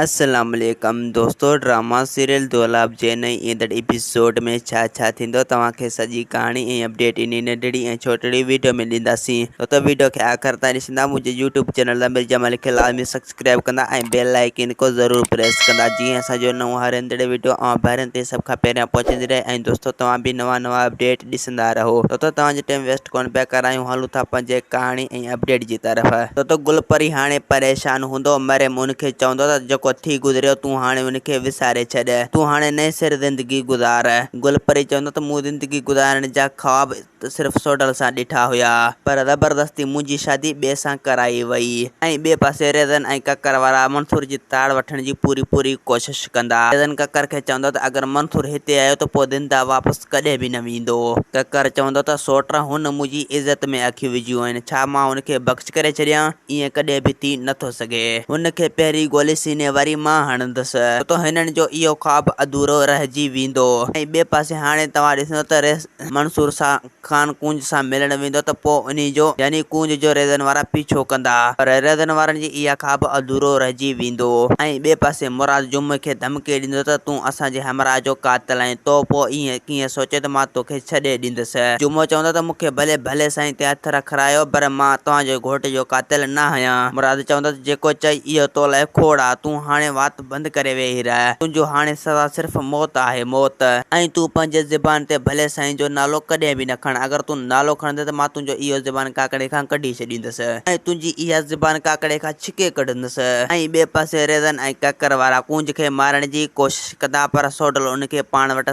السلام عليڪم دوستو ڊراما سيريل دولاب جي نئين ايندڙ ايپيسوڊ ۾ ڇا ڇا ٿيندو توهان کي سڄي ڪهاڻي ۽ اپڊيٽ انهي ننڍڙي ۽ ڇوٽڙي ويڊيو ۾ ڏينداسين دوستو ويڊيو کي آخر تائين ڏسندا منهنجي يوٽيوب چينل امير جمالي کي لازمي سبسڪرائب ڪندا ۽ بيل آئيڪن کي ضرور پريس ڪندا جيئن اسان جو نئون هر ايندڙ ويڊيو اوهان ڀائرن تائين سڀ کان پهريان پهچندي رهي ۽ دوستو توهان به نوان نوان اپڊيٽ ڏسندا رهو دوستو توهان جو ٽائيم ويسٽ ڪونه پيا ڪرايون هلون ٿا پنهنجي ڪهاڻي ۽ اپڊيٽ جي طرف. ته ته گل پري هاڻي پريشان هوندو. مريم ان کي چوندو ته جيڪو ٿي گذريو تون هاڻي ان کي وساري ڇڏ. تون هاڻي نئين سر زندگي گذار. گل پري چوندو ته مون زندگي گذارڻ جا خواب ته صرف سوڍل سان ڏٺا هيا. پر زبردستي منهنجي شادي ٻئي سان ڪرائي وئي. ۽ ٻئي پاسي ريزن ۽ ڪڪر وارا منصور جي تاڙ وٺڻ جي پوري پوري ڪوشش ڪندا. ريزن ڪڪر کي چوندو ته اگر منصور هتي آيو ته پوء زنده واپس ڪڏهن به نه ويندو. ڪڪر چوندو ته سوٽ هن منهنجي عزت ۾ اکيون وجهيون آهن، ڇا مان هن کي بخش ڪري ڇڏيان؟ ائين ڪڏهن به ٿي نه ٿو سگهي. هن کي پهرين گولي سيني واري مان هڻندس ته هنن جو اهو خواب اڌورو رهجي ويندو. ۽ ٻئي پاسي هاڻي توهان ڏسندو ته ريس منصور سان خان ڪونج سان ملڻ ويندو ته پوء انهي جو يعني ڪونج جو ريزن وارا پيڇو ڪندا پر ريزن وارن جي اها خواب اڌورو رهجي ويندو ۽ ٻئي پاسي مراد جمعي کي ڌمڪي ڏيندو ته تون اسان جي همراهه جو قاتل آهين تو پوء ائين ڪيئن سوچيو ته مان توکي ڇڏي ڏيندس جمعو چوندو ته مون کي ڀلي ڀلي سائين تي هٿ رکرايو پر مان توهان جي گهوٽ جو قاتل نه آهيان مراد چوندو ته جيڪو چئي اهو تو لاء کوڙ آ تون هاڻي وات بند ڪري ويهي رهه، تنهنجو هاڻي سزا صرف موت آهي، موت. ۽ تون پنهنجي زبان تي ڀلي سائين جو نالو ڪڏهن به نه کڻ، اگر تون نالو کڻندين ته مان تنهنجو اهو زبان ڪاڪڙي کان ڪڍي ڇڏيندس ۽ تنهنجي اها زبان ڪاڪڙي کان ڇڪي ڪڍندس. ۽ ٻئي پاسي ريزن ۽ ڪڪر وارا ڪونج کي مارڻ جي ڪوشش ڪندا پر سوڍل ان کي پاڻ وٽ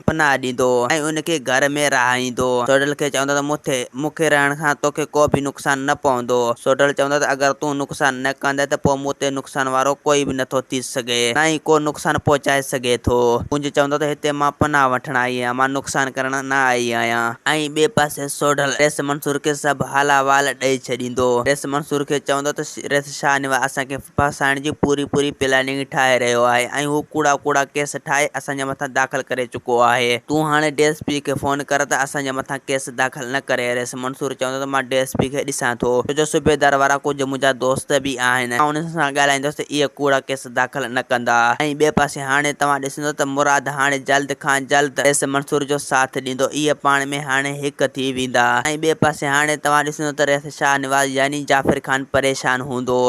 پناهه ڏيندو ۽ ان کي گهر ۾ رهائيندو. سوڍل کي چوندو ته مون کي رهڻ کان توکي ڪو به نقصان نه پوندو. سوڍل چوندو ته اگر تون نقصان نه ڪندين ته پوء مون تي نقصان وارو ڪوئي به نٿو ٿي سگهي، نه ئي ڪو نقصان پهچائي سگهي ٿو. ڪونج چوندو ته هتي مان پناهه وٺڻ آئي آهيان، مان نقصان ڪرڻ نه آئي آهيان. ۽ ٻئي پاسي سوڍل رئيس منصور کي سڀ حال احوال ڏئي ڇڏيندو. رئيس منصور کي چوندو ته رئيس شاهنواز اسان کي ڦاسائڻ جي پوري پوري پلاننگ ٺاهي رهيو آهي ۽ هو ڪوڙا ڪوڙا ڪيس ٺاهي اسان جي مٿان داخل ڪري چڪو آهي. تون هاڻي ڊي ايس پي کي فون ڪر ته اسان جي مٿان ڪيس داخل نه ڪري. رئيس منصور چوندو ته مان ڊي ايس پي کي ڏسان ٿو ڇو جو صوبيدار وارا ڪجهه منهنجا دوست به آهن. مان انهن سان ڳالهائيندس ته اهي ڪوڙا ڪيس داخل نه ڪندا. ۽ ٻئي پاسي هاڻي توهان ڏسندو ته مراد هاڻي جلد کان جلد رئيس منصور جو ساٿ ڏيندو. اهي پاڻ ۾ هاڻي هڪ ٿي ويندا. ۽ ٻئي پاسي هاڻي توهان ڏسندو ته رئيس شاهنواز يعني جعفر خان پريشان هوندو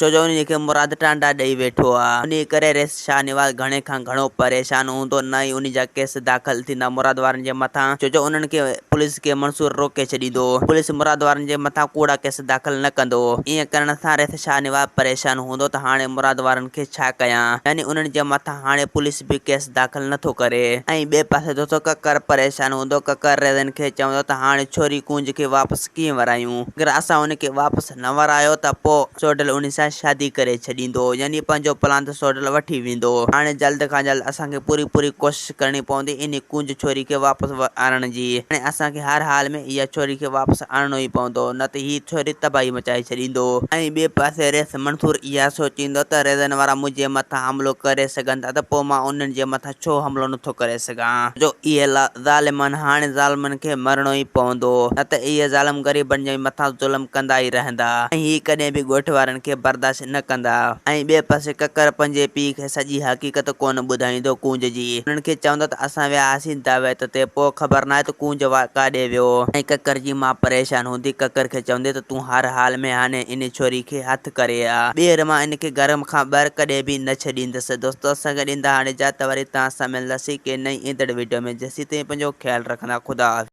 ڇو جو انهيء کي مراد ٽانڊا ڏئي ويٺو آ. انهيء ڪري رئيس شاهنواز گهڻي کان گهڻو پريشان هوندو نه ئي انهي جا ڪيس داخل ٿيندا مراد وارن جي مٿان ڇو جو انهن کي پوليس کي منصور روڪي ڇڏيندو. پوليس مراد وارن جي مٿان ڪوڙا ڪيس داخل نه ڪندو. ائين ڪرڻ سان رئيس شاهنواز پريشان هوندو ته هاڻي مراد وارن کي ڇا ڪيان يعني انهن جي مٿان هاڻي پوليس به ڪيس داخل نه ٿو ڪري. ۽ ٻئي پاسي دوستو ڪڪر پريشان هوندو. ڪڪر ريزن کي چوندو ته هاڻي ڇوري ڪونج کي واپس ڪيئن ورايون؟ اگر اسان ان کي واپس نه ورايو ته پوء سوڍل ان سان شادي ڪري ڇڏيندو يعني پنهنجو پلاند سوڍل وٺي ويندو. هاڻي جلد کان جلد اسان کي پوري پوري ڪوشش ڪرڻي پوندي انهي ڪونج ڇوري کي واپس آڻڻ جي. هاڻي اسان کي هر حال ۾ اها ڇوري کي واپس آڻڻو ئي پوندو نه ته هي ڇوري تباهي مچائي ڇڏيندو. ۽ ٻئي پاسي ريس منصور اها سوچيندو ته ريزن وارا منهنجي مٿان حملو ڪري سگهن ٿا ته پوء مان انهن جي مٿان ڇو حملو نٿو ڪري سگهان؟ جو اهي ظالم آهن، هاڻي ظالمن کي مرڻو ئي پوندو، نه ته اهي ظالم غريبن جي مٿان ظلم ڪندا ئي رهندا ۽ هي ڪڏهن به ڳوٺ وارن کي برداشت نه ڪندا. ۽ ٻئي پاسي ڪڪر پنهنجي پيء کي سڄي حقيقت ڪونه ٻڌائيندو ڪونج جي انهن کي چوندو ته اسان ويا هئاسين دعوت تي پوء خبر ناهي ته ڪونج ڪاڏي ويو. ۽ ڪڪر جي ماء پريشان هوندي ڪڪر کي چوندي ته تون هر حال ۾ هاڻي ان ڇوري کي هٿ ڪري آ. ٻيهر مان ان کي گهر کان ٻاهر ڪڏهن به نه ڇڏيندس. دوستو اسان کي ڏيندا هاڻي اجازت وري توهان سان ملنداسين ڪنهن نئين ايندڙ وڊيو ۾ جيسين تائين پنهنجو خيال رکندا خدا حافظ.